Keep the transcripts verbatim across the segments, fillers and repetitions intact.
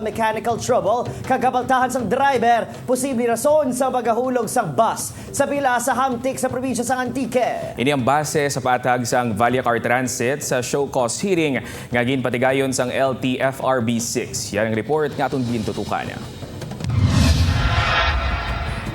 mechanical trouble kag kapaltahan sang driver posible rason sa pagahulog sang bus sa pila sa hamtik sa probinsya sang Antique. Ini ang base sa patag sang Vallacar Transit sa show cause hearing nga ginpatigayon sang L T F R B six. Yan ang report nga aton gintutukan.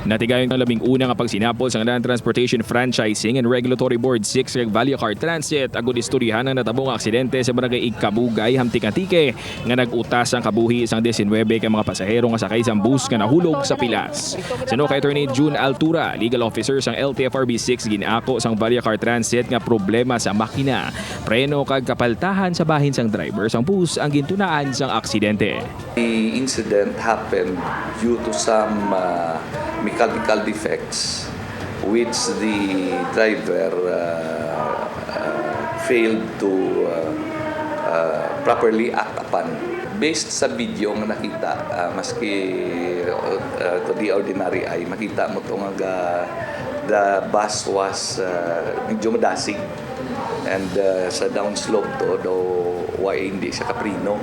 Natigayon ang labing una nga pagsinapol sang Land Transportation Franchising and Regulatory Board six kag Vallacar Transit agud istoryahan ang natabo nga aksidente sa barangay Igkabugay, Hamtik, Antique, nga nag-utas ang kabuhi sang diecinuebe ka mga pasahero nga sakay sang bus nga nahulog sa pilas. Suno kay Attorney June Altura, legal officer sang L T F R B six, gin-ako sang Vallacar Transit nga problema sa makina, preno kag kapaltahan sa bahin sang driver sang bus ang gintunaan sang aksidente. The incident happened due to some uh, mechanical defects which the driver uh, uh, failed to uh, uh, properly act upon. Based sa video nga nakita, uh, maski uh, uh, to the ordinary eye, makita mo to nga ga- the bus was uh, medyo madasig and uh, sa downslope to, do why hindi siya kaprino.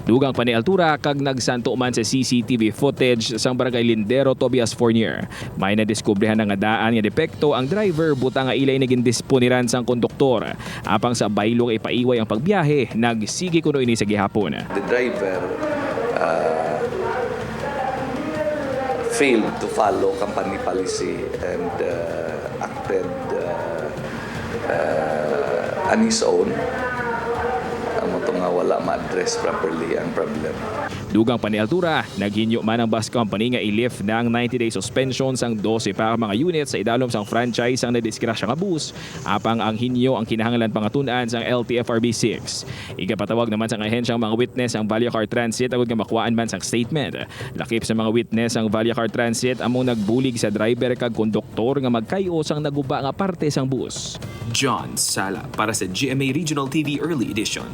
Dugang pa ni Altura kag nagsanto man sa C C T V footage sang barangay Lindero, Tobias Fornier. May nadiskubrihan na nga daan nga depekto ang driver, butang nga ilay na gindisponiran sang konduktor. Apang sa baylo nga ipaiway ang pagbiyahe, nagsigi kuno ini sa gihapon. The driver uh, failed to follow company policy and uh, acted uh, uh, on his own. Amo to nga wala ma-address properly ang problem. Dugang pa ni Altura, naghinyo man ang bus company nga i-lift na ang ninety-day suspension sang dose pa ka mga unit sa idalom sang franchise sang nadisgrasya nga bus, apang ang hinyo ang kinahanglan pangatun-an sang L T F R B six. Igapatawag naman sang ahensya ang mga witness ang Vallacar Transit agud nga makuhaan man sang statement. Lakip sa mga witness ang Vallacar Transit amo nagbulig sa driver kag konduktor nga magkay-o sang naguba nga parte sang bus. John Sala para sa G M A Regional T V Early Edition.